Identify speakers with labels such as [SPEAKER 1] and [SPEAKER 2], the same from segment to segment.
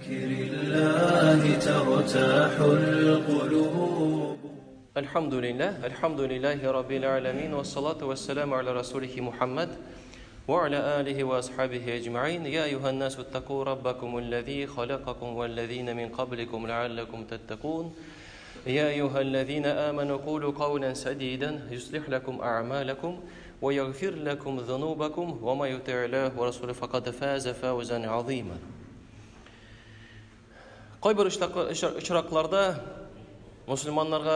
[SPEAKER 1] بذكر الله ترتاح القلوب.
[SPEAKER 2] الحمد لله الحمد لله رب العالمين والصلاة والسلام على رسوله محمد وعلى آله وأصحابه أجمعين يا أيها الناس اتقوا ربكم الذي خلقكم والذين من قبلكم لعلكم تتقون يا أيها الذين آمنوا قولوا قولا سديدا يصلح لكم أعمالكم ويغفر لكم ذنوبكم وما يطع الله ورسوله فقد فاز فوزا عظيما. Кайбер очракларда мөселманнарга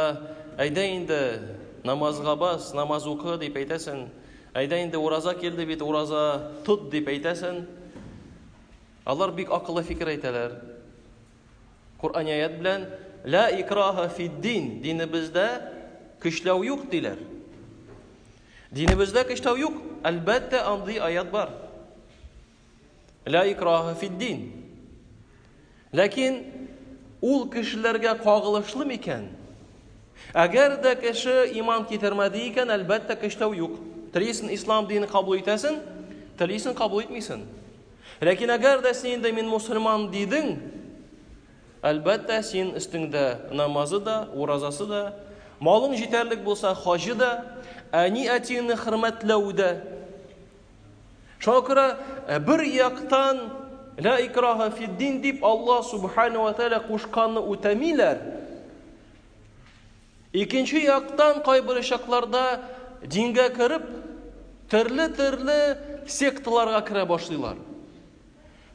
[SPEAKER 2] әйдә инде намазга бас, намаз укы дип әйтәсең. Әйдә инде ураза килде бит, ураза тот дип әйтәсең. Алар бик акыллы фикер әйтәләр. Коръән аят белән ла икраһа фид-дин, динебездә көчләү юк диләр. Динебездә көчләү юк, әлбәттә, андый аят бар. Ла икраһа фид-дин. Ләкин ул кешеләргә кагылышлы микән? Әгәр дә кеше иман китермәде икән, әлбәттә, көчләү юк. Телисен ислам динен кабул итәсен, телисен кабул итмисен. Ләкин әгәр дә син инде мин мусульман дидең, әлбәттә, син өстеңдә намазы да, уразасы да, малың җитәрлек булса, хаҗы да, әни-әтиеңне хөрмәтләү дә. Шуңа күрә бер яктан ла икраһа фид-дин дип Аллаһ субхана ва тааля кушканны үтәмиләр. Икенче яктан кайбер чакларда дингә кереп, төрле-төрле секталарга керә башлыйлар.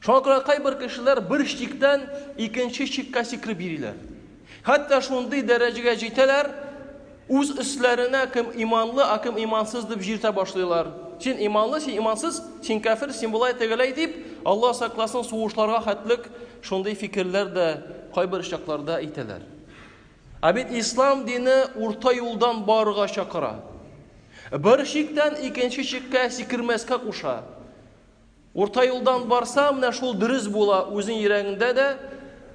[SPEAKER 2] Шуңа күрә кайбер кешеләр бер чиктән икенче чиккә сикереп йөриләр. Хәтта шундый дәрәҗәгә җитәләр, үз өсләренә кем иманлы, ә кем имансыз дип җиртә башлыйлар. Син иманлы, син имансыз, син кәфер, син болай тегеләй дип, Алла сакласын, сугышларга хәтлек шундый фикерләр дә кайбер чакларда әйтәләр. Ә бит ислам дине урта юлдан барырга чакыра. Бер чиктән икенче чиккә сикермәскә куша. Урта юлдан барса, менә шул дөрес була үзенең йөрәгендә дә,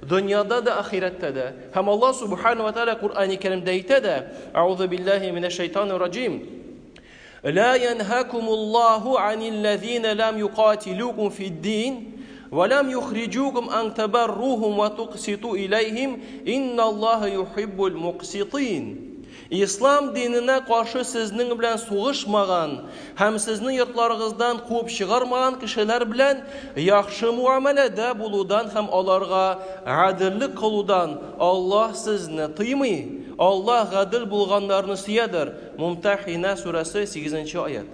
[SPEAKER 2] дөньяда да, ахирәттә дә. Һәм Аллаһ субхану ва тааля Коръәни Кәримдә әйтә дә, Аузу биллаһи минәш шайтанир раҗим. Ла янһакумуллаһу аниллазина лам юкатилукум фид-дин ва лам юхриджукум ан табаррухум ва туқситу илайһим инналлаһа юхиббул муқситин. Ислам диненә каршы сезнең белән сугышмаган һәм сезне йортларыгыздан куып чыгармаган кешеләр белән яхшы муамәләдә булудан һәм аларга гаделлек кылудан Аллаһ сезне тыймый. Аллаһ гадел булганнарны сөядер. Мумтахина сүрәсе 8 нче аять.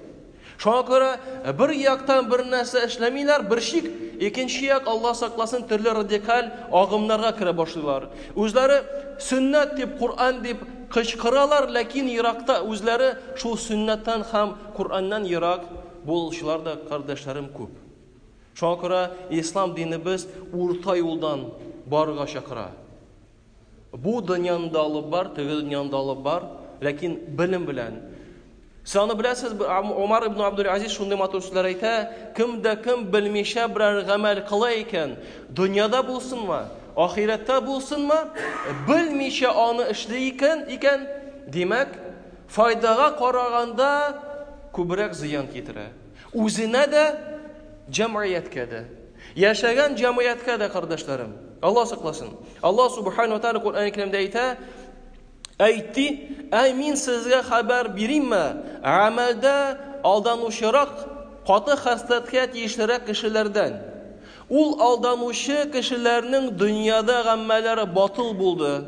[SPEAKER 2] Шуңа күрә бер яктан бер нәрсә эшләмиләр, бер шик, икенче як, Алла сакласын, төрле радикаль агымнарга керә башлыйлар. Үзләре сөннәт дип, Коръән дип кычкыралар, ләкин еракта үзләре шул сөннәттән һәм Коръәннән ерак булучылар да, кардәшләрем, күп. Шуңа күрә ислам динебез урта юлдан барырга чакыра. Бу дөньяны да алып бар, теге дөньяны да алып бар, ләкин белем белән. Сез аны беләсез, Умар ибн Абдул Азиз шундый матур сүзләр әйтә, кем дә кем белмичә берәр гамәл кыла икән, дөньяда булсынмы, ахирәттә булсынмы, белмичә аны эшли икән, икән, димәк, файдага караганда күбрәк зыян китерә. Үзенә дә, җәмгыятькә дә. Яшәгән җәмгыятькә дә, кардәшләрем. Алла сакласын. Алла субхану ва тааля Коръән Кәримдә әйтә, әйтте, әй мин сезгә хәбәр биримме, гамәлдә алданучырак, каты хәсрәткә тиешлерәк кешеләрдән. Ул алданучы кешеләрнең дөньяда гамәлләре батыл булды.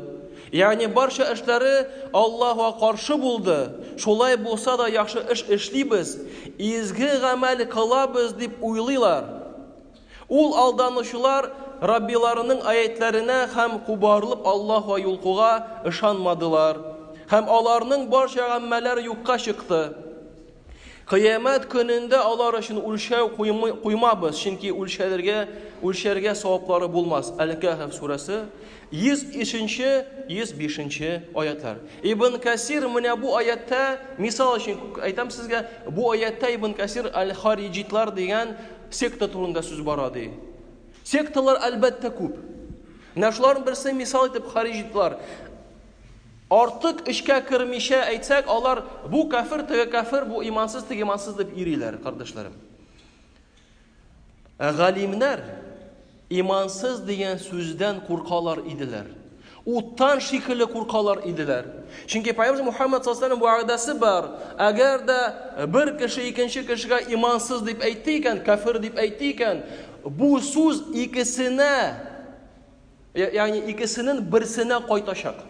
[SPEAKER 2] Ягъни барча эшләре Аллаһуга каршы булды. Шулай булса да яхшы эш эшлибез, изге гамәл кылабыз дип уйлыйлар. Ул алданучылар Раббиларының аятьләренә һәм кубарылып Аллаһуга юлкуга ышанмадылар. Һәм аларның барча гамәлләре юкка чыкты. Кыямәт көнендә алар өчен үлчәү куймабыз, чөнки үлчәлергә, үлчәргә саваплары булмас. Әл-Кәһф сүрәсе 103-нче, 105-нче аятлар. Ибн Касир менә бу аятта, мисал өчен әйтәм сезгә, бу аятта Ибн Касир аль-Хариҗитлар дигән секта турында сүз бара ди. Секталар әлбәттә күп. Менә шуларның берсе мисал итеп хариҗитлар. Артык эчкә кермичә әйтсәк, алар бу кәфер, теге кәфер, бу имансыз, теге имансыз дип йөриләр, кардәшләрем. Ә галимнәр Имансыз дигән сүздән куркалар иделәр. Уттан шикелле куркалар иделәр. Чөнки Пәйгамбер Мухаммад саллаллаһу алейһи вәгъдәсе бар. Әгәр дә бер кеше икенче кешегә имансыз дип әйтте икән, кафир дип әйтте икән, бу сүз икесенә, ягъни икесенең берсенә кайтачак.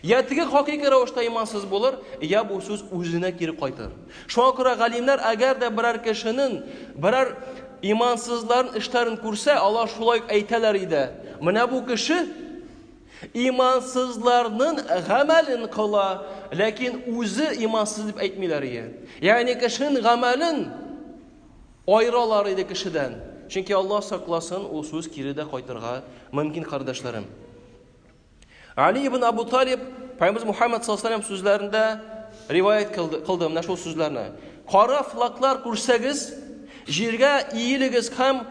[SPEAKER 2] Я теге хакыйкый рәвештә имансыз булыр, я бу сүз үзенә кире кайтыр. Шуңа күрә галимнәр әгәр дә берәр кешенең берәр имансызларын эшләрен күрсә, алар шулай ук әйтәләр иде. Менә бу кеше имансызларның гамәлен кыла, ләкин үзе имансыз дип әйтмиләр иде. Ягъни кешенең гамәлен аералар иде кешедән. Чөнки Аллаһ сакласын, ул сүз кире дә кайтырга мөмкин, кардәшләрем. Али ибн Абу Талиб Пәйгамбер Мухаммад саллаллаху алейһи сүзләрендә риваять кылды, кылды менә шул сүзләрне. Кара флаглар күрсәгез, җиргә иелегез һәм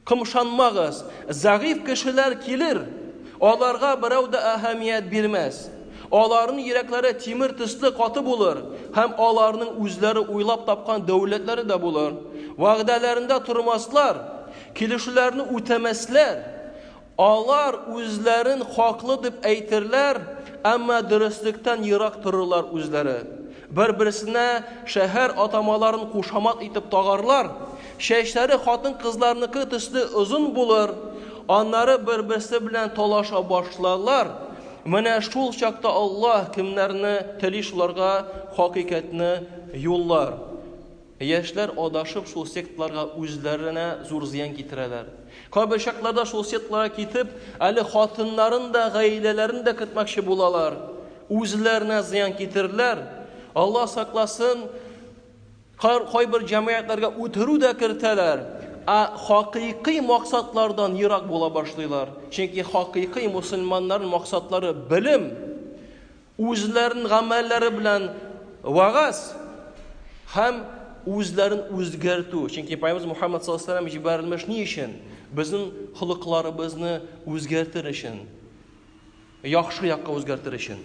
[SPEAKER 2] кымшанмагыз. Зәгыйфь кешеләр килер, аларга берәү дә әһәмият бирмәс. Аларның йөрәкләре тимер төсле каты булыр һәм аларның үзләре уйлап тапкан дәүләтләре дә булыр. Вәгъдәләрендә тормаслар, килешүләрне үтәмәсләр. Алар үзләрен хаклы дип әйтерләр, әмма дөреслектән ерак торырлар үзләре. Бер-берсенә шәһәр атамаларын кушамат итеп тагарлар, чәчләре хатын-кызларныкы төсле озын булыр, аннары бер-берсе белән талаша башларлар. Менә шул чакта Аллаһ кемнәрне тели шуларга хакыйкатьне юллар. Яшьләр адашып шул секталарга үзләренә зур зыян китерәләр. Кайбер чакларда шул секталарга китеп, әле хатыннарын да, гаиләләрен дә кертмәкче булалар. Үзләренә зыян китерерләр. Алла сакласын, кайбер җәмгыятьләргә үтерү дә кертәләр. Ә хакыйкый максатлардан ерак була башлыйлар. Чөнки хакыйкый мусульманнарның максатлары белем, Үзләрен гамәлләре белән вәгазь һәм үзләрен үзгәртү. Чөнки Пәйгамбер Мухаммад саллаллаһу алейһи ва җибәрелмеш ни өчен? Безнең холыкларыбызны үзгәртер өчен. Яхшы якка үзгәртер өчен.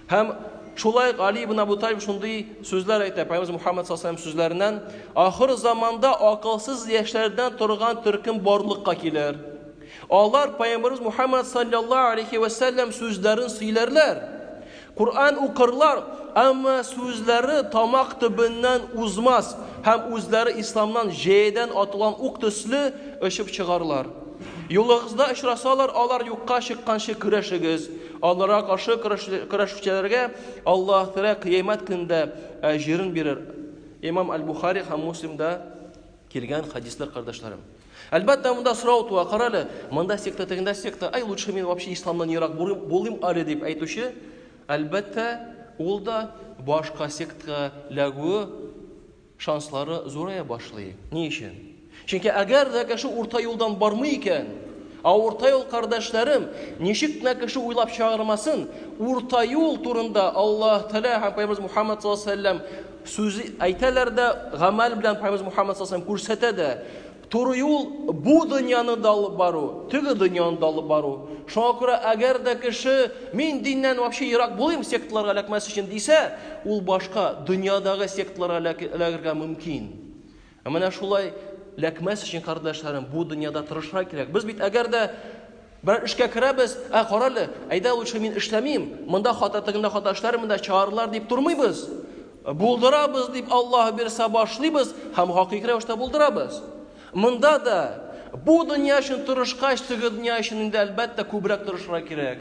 [SPEAKER 2] Һәм шулай ук Али ибн Абу Талиб шундый сүзләр әйтә Пәйгамбер Мухаммад саллаллаһу алейһи ва сүзләреннән: "Ахыр заманда акылсыз яшьләрдән торган төркем барлыкка килер. Алар Пәйгамбәребез Мухаммад саллаллаһу алейхи вә сәлләм сүзләрен сөйләрләр. Коръән укырлар, әмма сүзләре тамак төбеннән узмас һәм үзләре исламнан җәядән атылган ук төсле очып чыгарлар. Юлыгызда очрасалар, алар юкка чыкканчы көрәшегез. Аларга каршы көрәшүчеләргә Аллаһ Тәгалә кыямәт көнендә әҗерен бирер. Имам Аль-Бухари һәм Муслимда килгән хәдисләр, кардәшләрем. Әлбәттә, монда сорау туа, кара әле, монда секта, тегендә секта, ай, лучше мин вообще исламнан ерак булыйм әле дип әйтүче, әлбәттә, ул да башка сектага ләгүе шанслары зурая башлый. Ни өчен? Чөнки әгәр дә кеше урта юлдан бармый икән, ә урта юл, кардәшләрем, ничек кенә кеше уйлап чыгармасын, урта юл турында Аллаһ Тәгалә һәм Пәйгамбәребез Мухаммад саллаллаһу алейһи ва сәлләм сүзе әйтәләр дә, гамәл белән Пәйгамбәребез Мухаммад саллаллаһу алейһи ва сәлләм күрсәтә дә. Туры юл бу дөньяны да алып бару, теге дөньяны да алып бару. Шуңа күрә әгәр дә кеше мин диннән вообще ерак булыйм, секталарга эләкмәс өчен дисә, ул башка дөньядагы секталарга эләгергә мөмкин. Ә менә шулай эләкмәс өчен, кардәшләрем, бу дөньяда тырышырга кирәк. Без бит әгәр дә берәр эшкә керәбез, ә кара әле, әйдә лучше мин эшләмим, монда хата, тегендә хата эшләрмен дә чыгарлар дип тормыйбыз. Булдырабыз дип Аллаһ бирсә башлыйбыз һәм хакыйкый рәвештә булдырабыз. Монда да бу дөнья өчен тырышкач, теге дөнья өчен инде әлбәттә күбрәк тырышырга кирәк.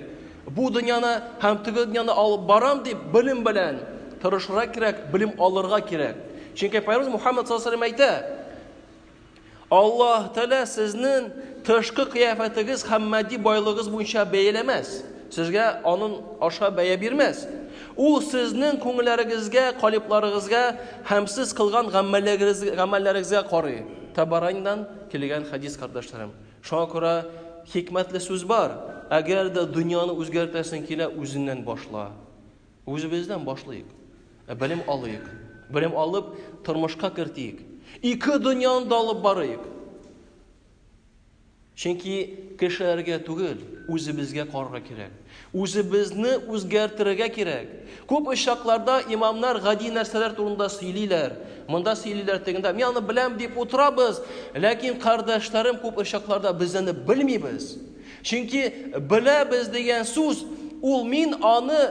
[SPEAKER 2] Бу дөньяны һәм теге дөньяны алып барам дип белем белән тырышырга кирәк, белем алырга кирәк. Чөнки Пәйгамбәребез Мухаммад саллаллаһу алейһи ва сәлләм әйтә, Аллаһ Тәгалә сезнең тышкы кыяфәтегез һәм матди байлыгыгыз буенча бәяләмәс. Сезгә аның аша бәя бирмәс. Ул сезнең күңелләрегезгә, калибларыгызга һәм сез кылган гамәлләрегезгә карый. Табараньдан килгән хәдис, кардәшләрем. Шуңа күрә хикмәтле сүз бар. Әгәр дә дөньяны үзгәртәсең килә, үзеннән башла. Үзебездән башлыйк. Ә белем алыйк. Белем алып, тормышка кертик. Ике дөньяны да алып барыйк. Чөнки кешеләргә түгел, үзебезгә карарга кирәк. Үзебезне үзгәртергә кирәк. Күп очракларда имамнар гади нәрсәләр турында сөйлиләр. Монда сөйлиләр, тегендә. Мин аны беләм дип утырабыз, ләкин кардәшләрем күп очракларда без аны белмибез. Чөнки беләбез дигән сүз, ул мин аны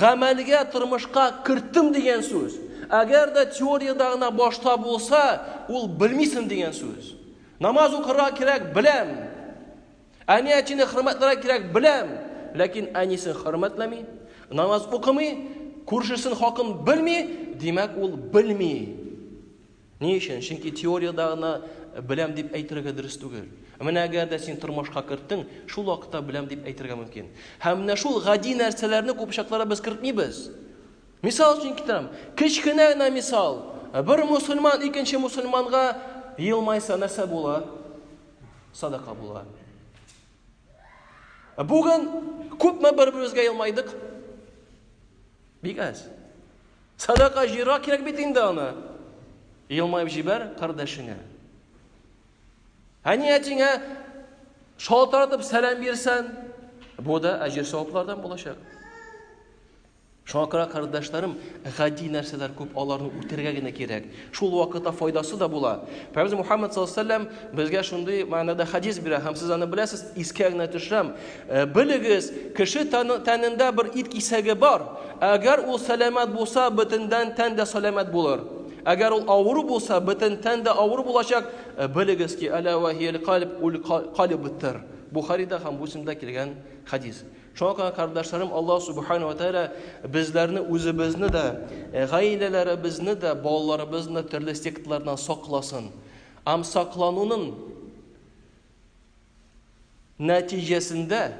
[SPEAKER 2] гамәлгә, тормышка керттем дигән сүз. Әгәр дә теориядә гына башта булса, ул белмисең дигән сүз. Намаз укырга кирәк, беләм. Әни әтине хөрмәтләргә кирәк, беләм. Ләкин әнисен хөрмәтләми, намаз укымый, күршесен хакын белми, димәк, ул белми. Ни өчен? Чөнки теориядә гына беләм дип әйтергә дөрес түгел. Менә әгәр дә син тормышка керттең, шул вакытта беләм дип әйтергә мөмкин. Һәм менә шул гади нәрсәләрне күп чакларда без кертмибез. Мисал өчен китерәм. Кечкенә генә мисал. Бер мусульман икенче мусульманга елмайса нәрсә була? Садака була. Бүген күпме бер-беребезгә елмайдык? Бик әз. Садака җыйырга кирәк бит инде аны. Елмаеп җибәр кардәшеңә. Әни әтиңә шалтыратып сәлам бирсән, бу да әҗер саваплардан булачак. Шуңа күрә, кардәшләрем, гади нәрсәләр күп, аларны үтәргә генә кирәк. Шул вакытта файдасы да була. Пәйгамбер Мухаммад саллаллаһу алейһи вәсәлләм безгә шундый мәгънәдә хадис бирә, һәм сез аны беләсез, искә генә төшерәм. Э, белегез, кеше тәнендә бер ит кисәге бар. Әгәр ул сәламәт булса, бөтендән тән дә сәламәт булыр. Әгәр ул авыру булса, бөтен тән дә авыру булачак. Э, белегез ки, әлә вә һиел калб ул калбтыр. Бухарида һәм Муслимда килгән хадис. Шуңа күрә, кардәшләрем, Аллаһ Субхану ва Тәгалә безләрне үзебезне дә, э, гаиләләребезне дә, балаларыбызны да төрле секталардан сакласын. Һәм саклануның нәтиҗәсендә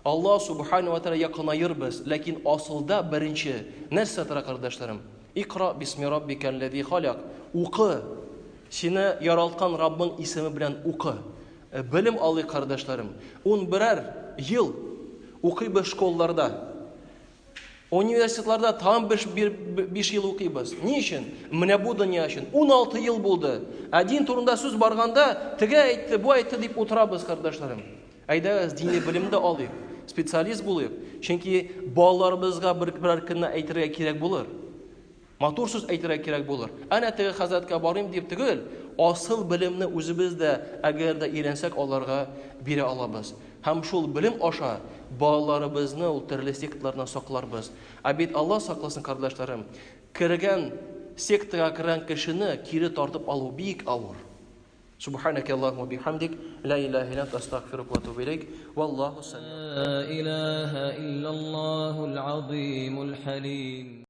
[SPEAKER 2] Аллаһ Субхану ва Тәгалә якынаербыз. Ләкин асылда беренче нәрсә тора, кардәшләрем? Икра бисми раббикәлләзи халяк. Укы. Сине яралткан Раббың исеме белән укы. Белем алыйк, кардәшләрем. Унберәр ел укыйбыз школларда. Университетларда тагын биш ел укыйбыз. Ни өчен? Менә бу дөнья өчен. 16 ел булды. Ә дин турында сүз барганда, теге әйтте, бу әйтте дип утырабыз, кардәшләрем. Әйдәгез, дини белем дә алыйк, специалист булыйк. Чөнки балаларыбызга бер берәр көнне әйтергә кирәк булыр. Матур сүз әйтергә кирәк булыр. Әнә теге хәзрәткә барыйм дип түгел, асыл белемне үзебез дә, әгәр дә өйрәнсәк, аларга бирә алабыз. Һәм шул белем аша балаларыбызны ул төрле секталардан сакларбыз. Ә бит Алла сакласын, кардәшләрем, кергән сектага кергән кешене кире тартып алу бик авыр. Субханак Аллаху бихамдик, ла илаһа илля анта астагфирука ва атубу илейк. Валлаху самиу.
[SPEAKER 1] لا إله إلا الله العظيم الحليم.